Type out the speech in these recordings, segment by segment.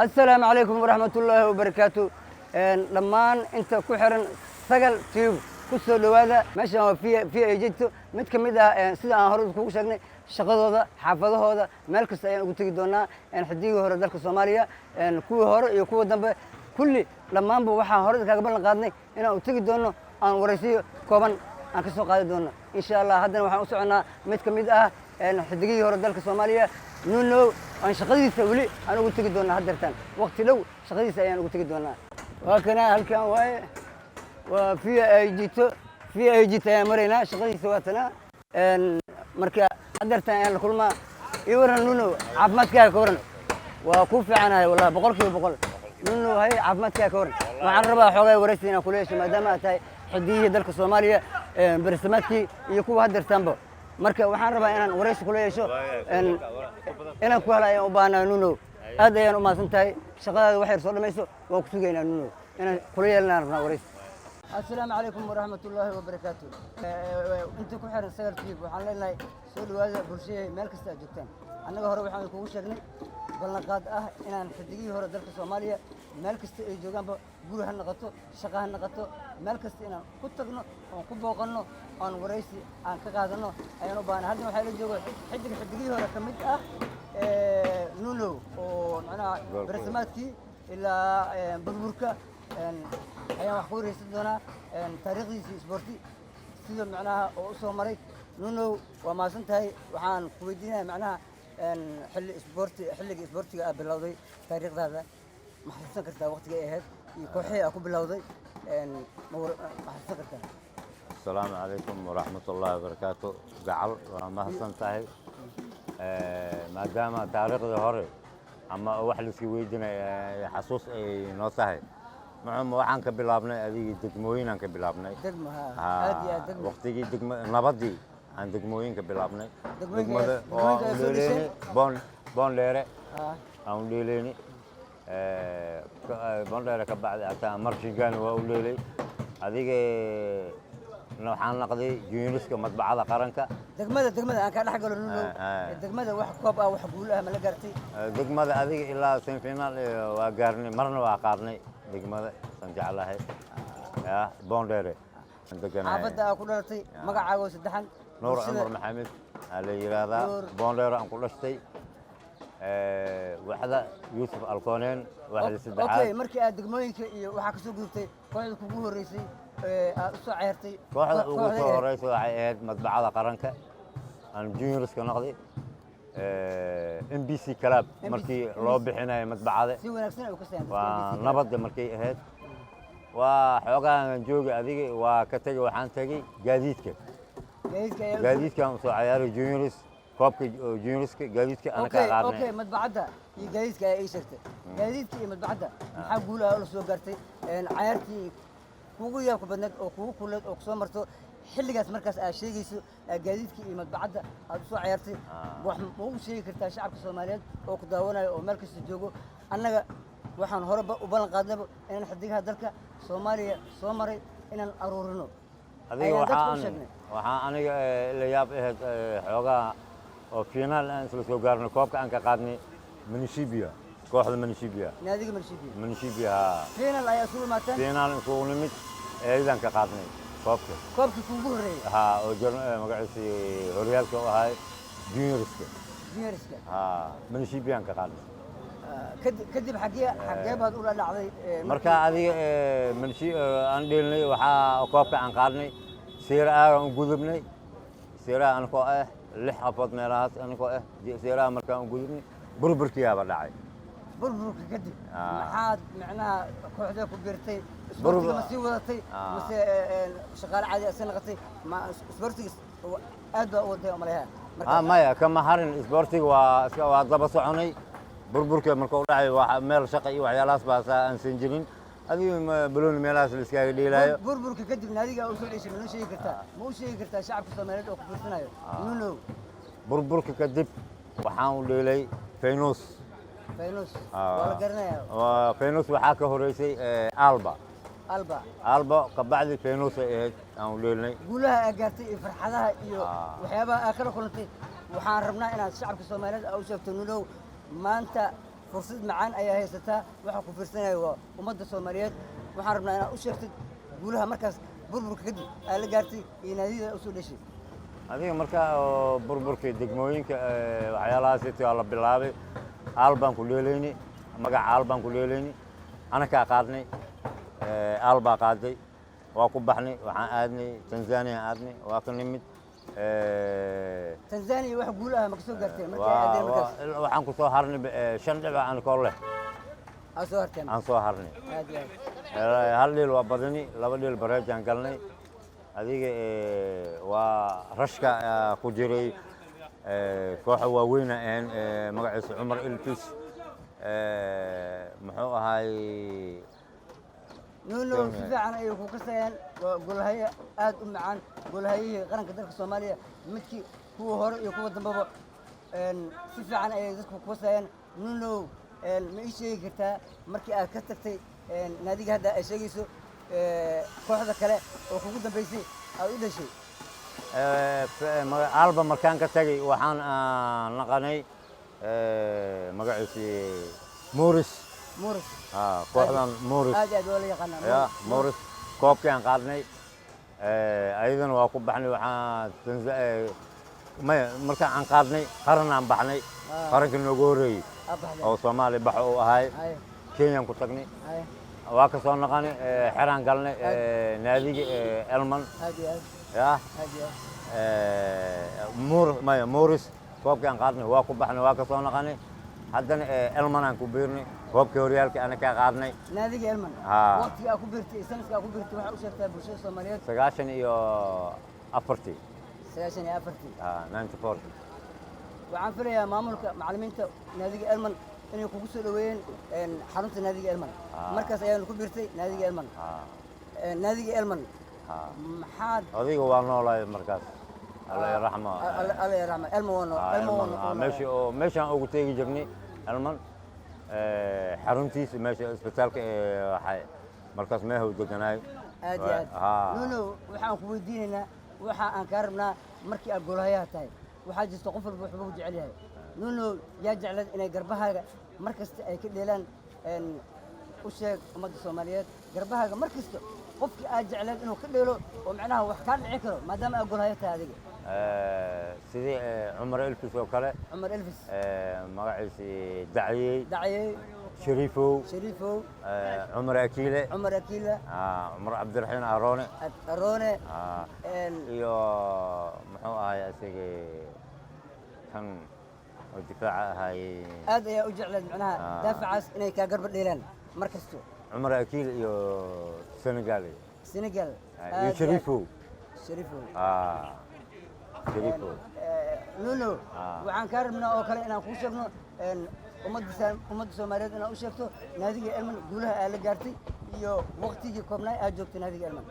Asalaamu calaykum waraxmat ullaahi wabarakaatu. Dhammaan inta ku xiran Sagal Tube, ku soo dhowaada. Meeshan waa Via Egitto, mid ka mid ah sida aan hore kugu sheegnay, shaqadooda, xaafadahooda, meel kasta ayaan ugu tegi doonaa xidigii hore dalka Soomaaliya, kuwii hore iyo kuwa dambe, kulli dhammaanba. Waxaan hore kaaga ballan qaadnay inaan u tegi doono, aan waraysiyo kooban aan ka soo qaadi doono, insha Allah. Haddana waxaan u soconnaa mid ka mid ah xidigihii hore dalka Soomaaliya, Nuno, aan shaqadiisa weli aan ugu tegi doonaa. Haddeertaan waqti dhow shaqadiisa ayaan ugu tegi doonaa. Waa kana, halkan waaye, waa Via Egitto. Via Egitto ayaan maraynaa, shaqadiisa waa tanaa. Marka haddeertaan ayaan la kulmaa. Ii waran Nuno, caafimaadkaaga ka waran? Waa kuu fiicanahay wallahi, 100%. Nuno, hay, caafimaadkaaga ka waran? Waxaan rabaa xoogaa waraysi inaan kula yeesho, maadaama aad tahay xidigihii dalka Soomaaliya bersamaadkii iyo kuwa haddeertaanba. Marka waxaan rabaa inaan waraysi kula yeesho, inaan ku helo ayaan u baahnaa. Nuno, aad ayaan u mahadsan tahay. Shaqadaada wax yar soo dhamayso, waan ku sugaynaa. Nuno, inaan kula yeelanaan rabnaa waraysi. Assalaamu calaykum waraxmat ullaahi wabarakaatu. Inta ku xiran Sagal Tube, waxaan leenahay soo dhawaada bulshada meel kasta aad joogtaan. Annaga hore waxaan kugu sheegnay ballanqaad ah inaan xidigihii hore dalka Soomaaliya meel kasta ay joogaanba, guri ha noqoto, shaqa ha noqoto, meel kasta inaan ku tagno oon ku booqanno, oon waraysi aan ka qaadanno ayaan u baahnay. Haddana waxaa la jooga xidig xidigihii hore ka mid ah, Nuno, oo macnaha bersamaadkii ilaa burburka ayaan wax ku wareysan doonaa, taariikhdiisii isboorti sida macnaha oo u soo maray. Nuno, waa mahadsan tahay. Waxaan ku weydiinaya macnaha xilli isboorti, xilliga isboortiga aad bilowday, taariikhdaada ma xasuusan kartaa? Waqtigay ahayd iyo kooxihii aad ku bilowday ma xasuusan kartaa? Asalaamu calaykum waraxmat ullaahi wabarakaatu. Gacal, waa mahadsan tahay. Maadaama taariikhdii hore ama wax laiska weydiinaya xasuus ay noo tahay, muxuuma waxaan ka bilaabnay adigii degmooyinaan ka bilaabnay. Degmo, ha, aad iyo aad, degmo. Waqtigii degmo nabadii aan degmooyinka bilaabnay. Degmooyinka degmada oo degmooyinka aan ay soo udheeleyni dhisheen? Boondheere aan u dheeleyni. Boondheere ka bacdi hataa Marshingaani waa u dheelay. Adiga waxaan naqday juniorska Madbacada Qaranka. Degmada aan kaa dhex galo, Nuno. Degmada wax koob ah, wax guul ah ma la gaartay? Degmada adiga ilaa semifinal waa gaarnay, marna waa qaadnay degmada san jeclahay ya Boondheere aan deganahay. Xaafadda aa ku dhalatay, magacaaga oo saddexan? Nuur Bulshada- Cumar Maxamed aa la yidhaahdaa. Nuur. Boondheere aan ku dhashtay, waxda Yuusuf Alkooneen, waxda saddexaad. Okay, markii aad degmooyinka iyo waxaa kasoo gudubtay, kooxda kugu horreysay ee aad usoo ceyrtay? Kooxda ugu Kooxday soo ahayd? horeysa waxay ahayd Madbacada Qaranka, aan juniorska noqday, MBC Club. MBC. Markii loo bixinayo Madbacada. Si wanaagsan ay u kasayaan dadka Waa MBC Club. Nabadda markay ahayd waa xoogaan joogi, adiga waa ka tegey, waxaan tegey Gaadiidka. Gaadiidka ayaa Gaadiidkaan usoo cayaaray juniors, koobka oo juniorska Gaadiidka ana ka qaadnay. Okay, Madbacadda iyo Gaadiidka ayaa ii sheegtay. Gaadiidka iyo Madbacadda maxaa guul ah oo la soo gaartay? Cayaartii kugu yaabka badneed oo kugu kuleed oo kusoo marto xilligaas, markaas aad sheegayso Gaadiidka iyo Madbacadda aad usoo cayaartay, wax ma ugu sheegi kartaa shacabka Soomaaliyeed oo ku daawanayo oo meel kasta joogo? Annaga waxaan horeba u ballan qaadnaba inaan xidigaha dalka Soomaaliya soo maray inaan aruurino Adiga ayaan dadka u waxaan sheegnay. Waxaan aniga la yaab ahayd xoogaa oo finaal aan isla soo gaarnay, koobka aan ka qaadnay Municipia, kooxda Municipia. Naadiga Municipia. Municipia, ha. Final ayaa isugu imaateen. Finaal isugu nimid, eedan ka qaadnay koobka. Koobkii kuugu horreeyey? Ha, oo magaciisi horyaalka u ahay juniorska. Juniorska. Ha, Municipiaan ka qaadnay. Kadib xaggee baad ula dhacday? Marka adiga aan dheelnay, waxaa koobka aan qaadnay, Serie A-gaan u gudubnay. Serie A anakoo ah lix qafood meelahaas anakoo ah, Serie A markaan u gudubnay, burburkiyaaba dhacay. Burburka kadib maxaad macnaha kooxdee ku biirtay? Isboortiga ma sii wadatay mase shaqaale caadi iska noqotay? Ma isboortiga aad baa u waday umaleyaa? Ha, maya, kama harin isboortiga, waa iska waa daba soconay. Burburka markuu dhacay, waa meel shaqa iyo waxyaalahaas baa saa aan san jirin, adiga balooni meelahaas la iskaaga dheelaayo. Burburka kadib naadiga u soo dheshay, ma noo sheegi kartaa, ma u sheegi kartaa shacabka Soomaaliyeed oo ku fiirsanayo, Nuno? Burburka kadib waxaan u dheelay Faynus. Faynus waa la garanayaa. Faynus waxaa ka horeysay Alba. Alba. Alba kabacdi Feyenoord ay ahayd aan u dheelnay. Guulaha aa gaartay iyo farxadaha iyo waxyaabaha aa kala kulantay, waxaan rabnaa inaad shacabka Soomaaliyeed aa u sheegto. Nunow, maanta fursad macaan ayaa haysataa, waxa ku fiirsanaya waa ummadda Soomaaliyeed. Waxaan rabnaa inaad u sheegtid guulaha markaas burburka kadib aa la gaartay iyo naadiyada usoo dheshay. Adiga markaa oo burburkii degmooyinka, waxyaalahaas waa la bilaabay. Albaan ku dheelayni, magaca Albaan ku dheelayni, anakaa qaadnay. Albaa qaaday, waa ku baxnay, waxaan aadnay Tanzania, aadnay, waa ka nimid. Tanzania wax guul ah ma ka soo gaarteen markii ay aadeen markaas? Waxaan ku soo harnay shan dhibic anakoo leh. Aa soo harteen? Aan soo harnay. Aad iyo aad. Hal dhiil waa badani, laba dhiil bareejaan galnay. Adiga waa rashka ku jiray, kooxa waaweyna ahayn, magaciisa Cumar Ilfis, muxuu ahaay. Nuno, si fiican ayay ku kasayaan. Waa golhaye aad u macaan, golhayihii qaranka dalka Soomaaliya, midkii kuwa hore iyo kuwa dambeba, si fiican ayay dadku ku kasayaan. Nuno, ma ii sheegi kartaa markii aad ka tagtay naadiga hadda ay sheegayso, kooxda kale oo kugu dambaysay aad u dhashay? Alba markaan ka tagay, waxaan naqanay magaciisi Morris. Morris. Kooxdan Morris. Aad iyo aad waa la yaqaanaa. Ya Morris koobkii aan qaadnay, ayadana waa ku baxnay. Waxaan maya, markaan aan qaadnay qaran aan baxnay. Qaranka noogu horreeyey Aa baxday. oo Soomaaliya bax uu ahay. Kenyaan ku tagnay. Waa ka soo naqanay, xeraan galnay, naadiga Elman. Aad iyo aad. Ya. Aad iyo aad. Mur maya, Morris koobkii aan qaadnay, waa ku baxnay, waa ka soo naqanay. Haddana Elman aan ku biirnay, koobkii horyaalkii ana kaa qaadnay. Naadiga Elman. Waqtiga aad ku biirtay iyo sanadka aad ku biirtay waxaa u sheegtaa bulshada Soomaaliyeed. 94-tii. 94-tii. 94. Waxaan filayaa maamulka macallimiinta naadiga Elman inay kugu soo dhaweeyeen xarunta naadiga Elman. Markaas ayaanu ku biirtay naadiga Elman. Naadiga Elman maxaad Adiga waa noolaay markaas, Alla raxma. Alla yarxama, Elman waa noo Elman waa Elman, noo. Meeshii oo meeshaan ugu teegi jirnay Elman, xaruntiisa meesha isbitaalka ee waxay markaas meehow deganaay. Aad iyo aad. Nuno, waxaan ku weydiinaynaa, waxa aan kaa rabnaa, markii aad goolhayaha tahay, waxaa jirta qof walba waxba u jecel yahay. Nuno, yaa jeclad inay garbahaaga mar kasta ay ka dheelaan? U sheeg ummadda Soomaaliyeed garbahaaga mar kasta qofkii aad jecleed inuu ka dheelo oo macnaha wax kaa dhici karo, maadaama aad goolhayo tahay adiga. Sidii Cumar Elfis oo kale. Cumar Elfis. Magaciisi Daciyey. Daciyey. Shariifow. Shariifow. Cumar Akiile. Cumar Akiila. Cumar Cabdiraxiin Aroone. Aroone. Iyo muxuu ahay isaga kan oo difaaca ahay? Aad ayaa u jecleed macnaha daafacaas inay kaa garba dheelaan mar kasto. Cumar Akiil iyo Senegal. Senegal. Iyo Shariifow. Shariifow. Shariifow. Nuno, waxaan kaa rabnaa oo kale inaan kuu sheegno, ummadda Soomaaliyeed inaad u sheegto naadiga Elman guulaha aad la gaartay iyo waqtigii koobnaa aad joogtay naadiga Elman.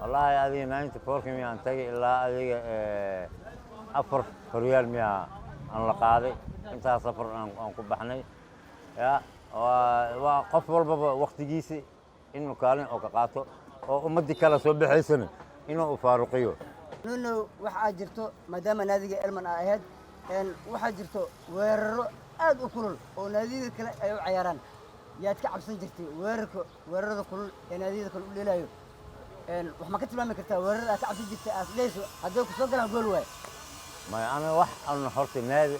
Wallaahi adiga 94-kii miyaan tagay, ilaa adiga afar horyaal miyaa aan la qaaday, intaas safar aan ku baxnay. Ya waa qof walbaba waqtigiisi inuu kaalin oo ka qaato oo ummaddii kale soo baxaysana inuu faaruqiyo. Nuno, waxaa jirto maadaama naadiga Elman aa ahayd, waxaa jirto weeraro aad u kulul oo naadiyada kale ay u cayaaraan. Yaad ka cabsan jirtay weerarka, weerarada kulul ee naadiyada kale u dheelaayo? Wax ma ka tilmaami kartaa weerarada aad ka cabsan jirtay, aad dhehayso hadday ku soo galaan gool waay? Maya, ana wax aan horta naadi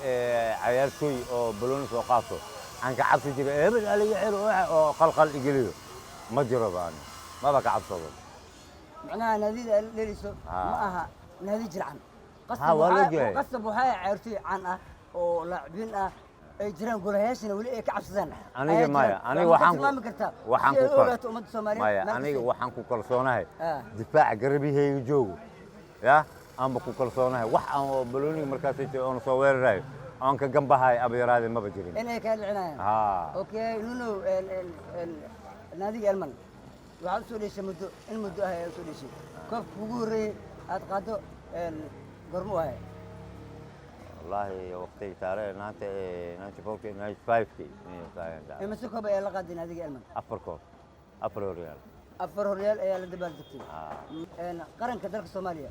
cayaartooy oo balooni soo qaato aan ka cabsi jiray, hebel aliga xir oo qalqal igeliyo, ma jiro ba, ani maba ka cabsado. Macnaha naadiyada aad la dheelayso ma aha naadi jircan. Waa la ogyahay. Qasab waxaa cayaartooy caan ah oo laacibiin ah ay jiraan, goolahayaashana weli ay ka cabsadaan Aniga ayaa maya, jiraan. aniga Waxaad waxaan tilmaami kartaa waxaan si ay ku u kal ogaato ummadda Soomaaliyeed maya, meel aniga kasta. waxaan ku kalsoonahay difaaca garabihayga joogo, ya aanba ku kalsoonahay. Wax aan oo balooniga markaas oona soo weerarayo oon ka gambahay aba yaraade maba jirin. Inay kaa dhicinayaan. Okay Nuno, naadiga Elman waxaad usoo dheeshay muddo, in muddo ah ayaa usoo dheeshay. Koobka kugu horreeyey aad qaado goormu ahay? Wallaahi waqtiga taariikh 94-kii, 95-kii inay tahay. Imise koob ayaa la qaaday naadiga Elman? Afar koob, afar horyaal. Afar horyaal ayaa la dabaaldegtay. Qaranka dalka Soomaaliya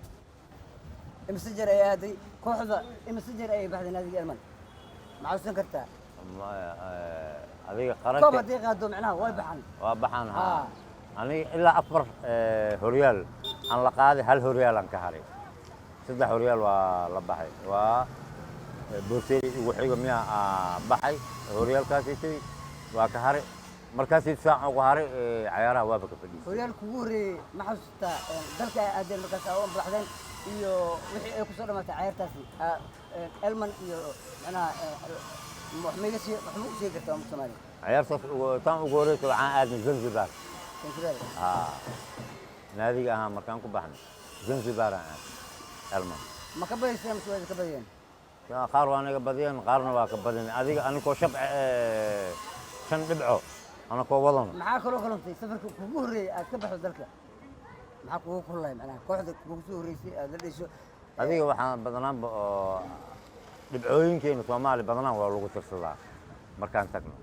imise jeer ayaa aaday kooxda, imise jeer ayay baxday naadiga Elman? Ma xasuusan kartaa? Maya, adiga koob qaranka haddii qaado macnaha way baxaan. Waa baxaan haa. Aniga ilaa afar horyaal aan la qaaday, hal horyaal aan ka haray. Saddex horyaal waa la baxay. Waa boorseedi igu xigo miyaa baxay horyaalkaasitay, waa ka haray. Markaasii saac ugu haray, cayaaraha waaba ka fadhiisay. Horyaal kugu horreeyey ma xasuustaa dalka ay aadeen markaas aa u baxdeen iyo wixii ay kusoo dhamaatay cayaartaasi? Elman iyo macnaha wax ma iga wax ma u sheegi kartaa ummadda Soomaaliya? Cayaartaas tan ugu horeysa waxaan aadnay Zanzibar. Zanzibar. Haa, naadiga ahaa markaan ku baxnay Zanzibar aan aadnay Elman. Ma ka badayseen mise waa ka badiyeen? Qaar waa naga badiyeen, qaarna waa ka badin. Adiga anikoo shabce shan dhibco anakoo wadano. Maxaa kaloo kalantay safarka kugu horreeyey aad ka baxdo dalka? Maxaa kugu kululay macnaha kooxda kugu soo horreysay aad la dhesho? Adiga waxaan badnaanba oo dhibcooyinkeena Soomaali badnaan waa lagu tirsadaa markaan tagno.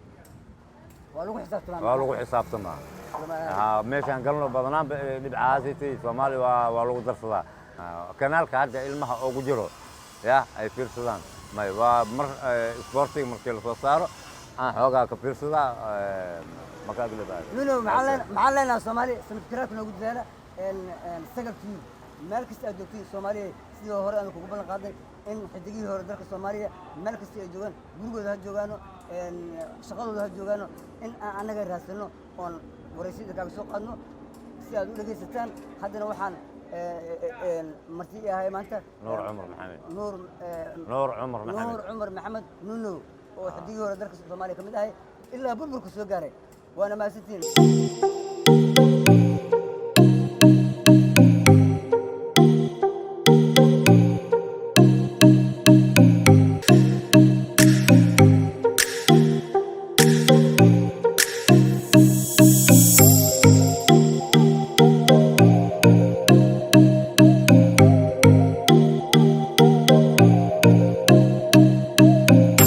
Waa lagu xisaabtamaa. Waa lagu xisaabtamaa. Haa, meeshaan galno badnaanba dhibcahaasitay Soomaali waa lagu darsadaa. Kanaalka hadda ilmaha ugu jiro ya ay fiirsadaan may waa mar isboortiga markii lasoo saaro aan xoogaa ka fiirsadaa markaa aglabaado. Nuno, maxaan leenahay Soomaali subscribe noogu dadaala Sagal TV meel kasta aad joogtiin Soomaaliya. Sidii hore aan kugu ballan qaadnay in xidigihii hore dalka Soomaaliya meel kasta ay joogaan, gurigooda ha joogaano, shaqadooda ha joogaano, in aan annaga raadsano oon waraysyada kaaga soo qaadno si aad u dhegaysataan. Haddana waxaan marti ii ahay maanta Nuur Cumar Maxamed. Nuur Nuur Cumar Maxamed. Nuur Cumar Maxamed Nuno oo xidigihii hore dalka Soomaaliya ka mid ahay ilaa burburka soo gaaray. Waana mahadsantihiin.